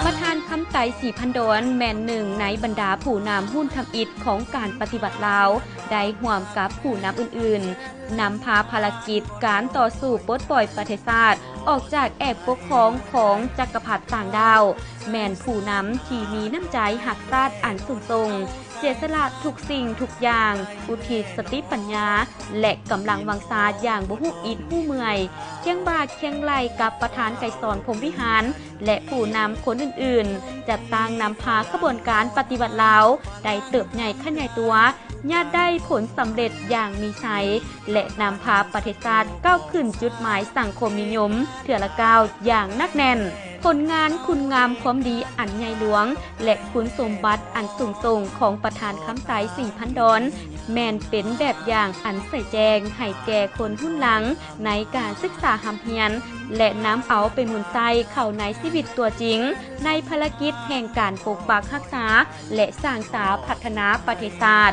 ປະທານຄຳໄຕ ສີພັນດອນ ແມ່ນໜຶ່ງໃນບັນດາຜູ້ນຳຮຸ່ນທຳອິດຂອງການປະຕິວັດລາວ, ໄດ້ຮ່ວມກັບຜູ້ນຳອື່ນໆ ນຳພາພາລະກິດການຕໍ່ສູ້ປົດປ່ອຍປະເທດຊາດອອກຈາກແອກປົກຄອງຂອງຈັກກະພັດຕ່າງດ້າວ, ແມ່ນຜູ້ນຳທີ່ມີນ້ຳໃຈຮັກຊາດອັນສູງສົ່ງ, ເສຍສະຫຼະທຸກສິ່ງທຸກຢ່າງ, ອຸທິດສະຕິປັນຍາ ແລະ ກຳລັງວັງຊາຢ່າງບໍ່ຮູ້ອິດຮູ້ເມື່ອຍ, ຄຽງບ່າຄຽງໄຫຼ່ກັບປະທານໄກສອນ ພົມວິຫານ ແລະ ຜູ້ນຳຄົນອື່ນໆ ຈັດຕັ້ງນຳພາຂະບວນການປະຕິວັດລາວ ໄດ້ເຕີບໃຫຍ່ຂະຫຍາຍຕົວ, ຍາດໄດ້ຜົນສຳເລັດຢ່າງມີໄຊ ແລະ ນຳພາປະເທດຊາດກ້າວຂຶ້ນຈຸດໝາຍສັງຄົມນິຍົມເທື່ອລະກ້າວຢ່າງໜັກແໜ້ນ. ຜົນງານຄຸນງາມຄວາມດີອັນໃຫຍ່ຫຼວງ ແລະ ຄຸນສົມບັດອັນສູງສົ່ງຂອງປະທານຄຳໄຕ ສີພັນດອນ ແມ່ນເປັນແບບຢ່າງອັນໃສແຈ້ງໃຫ້ແກ່ຄົນຮຸ່ນຫຼັງໃນການສຶກສາຮ່ຳຮຽນ ແລະ ນຳເອົາໄປໝູນໃຊ້ເຂົ້າໃນຊີວິດຕົວຈິງ ໃນພາລະກິດແຫ່ງການປົກປັກຮັກສາ ແລະ ສ້າງສາພັດທະນາປະເທດຊາດ.